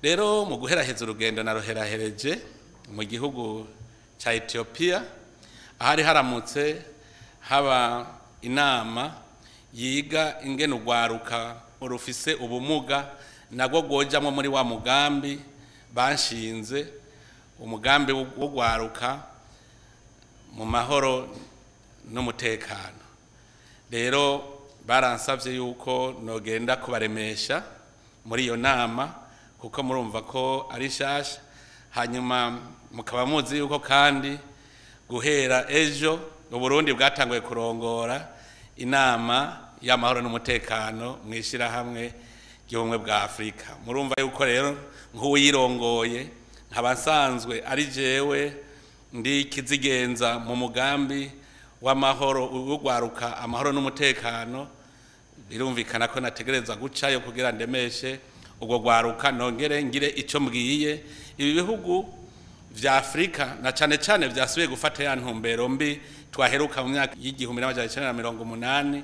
Rero mu guheraheza urugendo naruherahereje mu gihugu ca Ethiopia, ahari haramutse haba inama yiga ingene urwaruka rufise ubumuga nagwo rwojamwo muri wa mugambi banshinze, umugambi w'urwaruka mu mahoro n'umutekano. Rero baransavye yuko nogenda kubaremesha muri iyo nama, kuko murumva ko ari nshasha. Hanyuma mukaba muzi yuko kandi guhera ejo Uburundi bwatanguye kurongora inama y'amahoro n'umutekano mw'ishirahamwe ry'ubumwe bwa Afrika. Murumva yuko rero nk'uwirongoye nkaba nsanzwe ari jewe ndi kizigenza mu mugambi w'amahoro w'urwaruka amahoro n'umutekano, birumvikana ko nategerezwa gucayo kugira ndemeshe ubwo rwaruka, nongere ngire ico mbwiye ibi bihugu vya Afrika, na cane cane vyasubiye gufata ya ntumbero mbi twaheruka mu myaka y'1980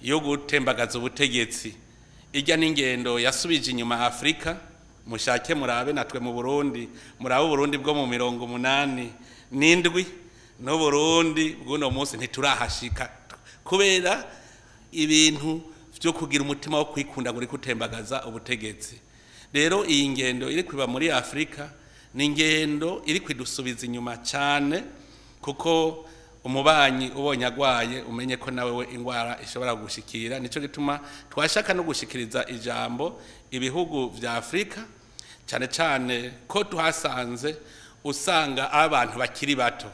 yo gutembagaza ubutegetsi. Irya n'ingendo yasubije inyuma Afrika. Mushake murabe natwe mu Burundi, murabe Uburundi bwo mu 87 n'Uburundi bw'uno munsi ntiturahashika, kubera ibintu vyo kugira umutima wo kwikunda ngo gutembagaza ubutegetsi. Rero iyi ngendo iri kwiba muri Afrika ni ingendo iri kwidusubiza inyuma cyane, kuko umubanyi ubonye agwaye umenye ko nawe we ingwara ishobora gushikira. Nico gituma twashaka no gushikiriza ijambo ibihugu vya Afrika, cyane cyane ko tuhasanze usanga abantu bakiri bato,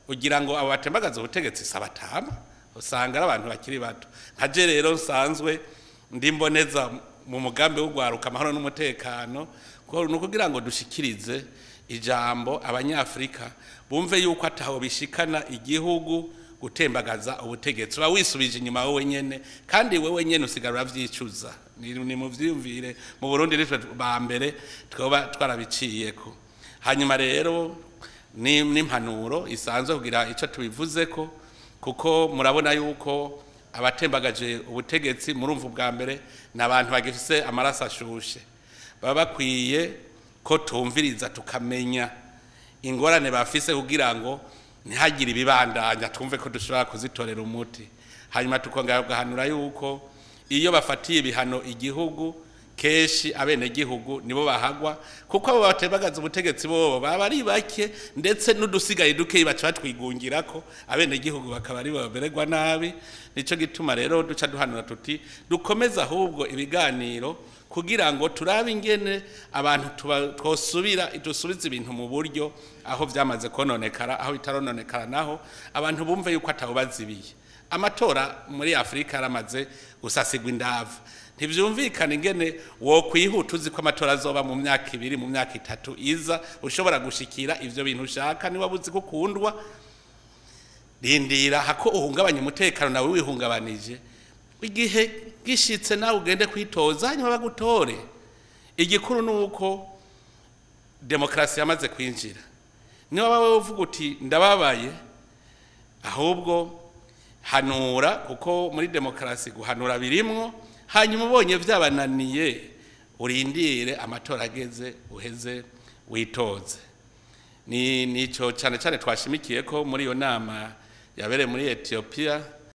ugira ngo abo batembagaza ubutegetsi sabatama, usanga ari abantu bakiri bato. Nkaje rero nsanzwe ndi mboneza mu mugambi w'urwaruka amahoro n'umutekano, ni ukugira ngo dushikirize ijambo abanyafrika bumve yuko ataho bishikana igihugu gutembagaza ubutegetsi. Uba wisubije inyuma wowe nyene, kandi wewe nyene usigara uravyicuza. Ni muvyiyumvire, mu Burundi nitwe ba mbere twoba twarabiciyeko. Hanyuma rero n'impanuro isanzwe kugira ico tubivuzeko, kuko murabona yuko abatembagaje ubutegetsi murumva ubwa mbere ni abantu bagifise amaraso ashushe, baba bakwiye ko tumviriza tukamenya ingorane bafise kugira ngo ntihagire ibibandanya, twumve ko dushobora kuzitorera umuti. Hanyuma tukongera kugahanura yuko iyo bafatiye ibihano igihugu, kenshi abenegihugu nibo bahagwa, kuko abo batembagaza ubutegetsi bobo baba ari bake, ndetse n'udusigaye dukeyi baca batwigungirako, abenegihugu bakaba ari bo bamererwa nabi. Nico gituma rero duca duhanura tuti dukomeze ahubwo ibiganiro kugira ngo turabe ingene abantu twosubira dusubize ibintu mu buryo aho vyamaze kononekara, aho bitarononekara naho abantu bumve yuko atawubazibiye. Amatora muri Afrika aramaze gusasigwa indava, ntivyumvikana ingene wo kwihuta uzi ko amatora azoba mu myaka 2, mu myaka 3 iza, ushobora gushikira ivyo bintu ushaka. Niba uzi ko ukundwa, rindira hako uhungabanya umutekano nawe wihungabanije, igihe gishitse nawe ugende kwitoza hanyuma bagutore. Igikuru nuko demokrasi yamaze kwinjira. Niba wowe uvuga uti ndababaye, ahubwo hanura, kuko muri demokrasi guhanura birimwo. Hanyuma ubonye vyabananiye urindire amatora ageze uheze witoze. Ni nico cyane cyane twashimikiye ko muri iyo nama yabereye muri Ethiopia.